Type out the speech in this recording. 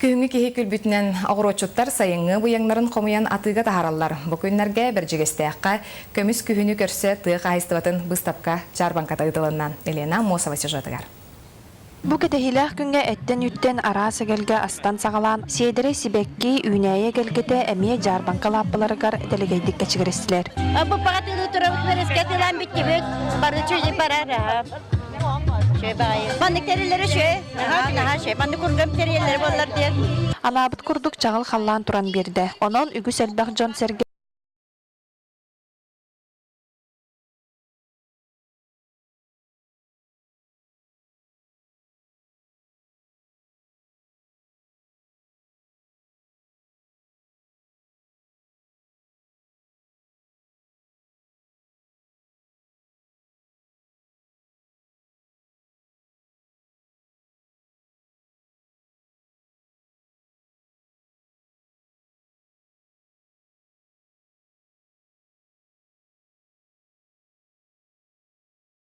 Күһүҥҥү киһи күлбүтүнэн оҕуруотчуттар сайыҥҥы быйаҥнарын хомуйан атыыга таһаараллар. Бу күннэргэ Бэрдьигэстээххэ көмүс күһүнү көрсө тыа хаһаайыстыбатын быыстапка дьаарбаҥката ыытылынна. Елена Аммосова сюжетыгар. Бу кэтэһиилээх күҥҥэ эттэн-үүттэн араас эгэлгэ астан саҕалаан, сиэдэрэй сибэкки, үүнээйи эгэлгэтэ эмиэ дьаарбаҥка лааппыларыгар дэлэгэйдик кэчигирэстилэр. Бу паҕатыылыы турабыт, бэрэскэ атыылаан бүттүбүт. Бары чүжи барар. Үчүгэй баҕайы. Маннык тэриллэр үчүгэй. Наһаа наһаа үчүгэй. Маннык курдук тэрийэллэр буоллар диэн. Анаабыт курдук чаҕыл халлаан туран биэрдэ. Онон үгүс элбэх дьон-сэргэ.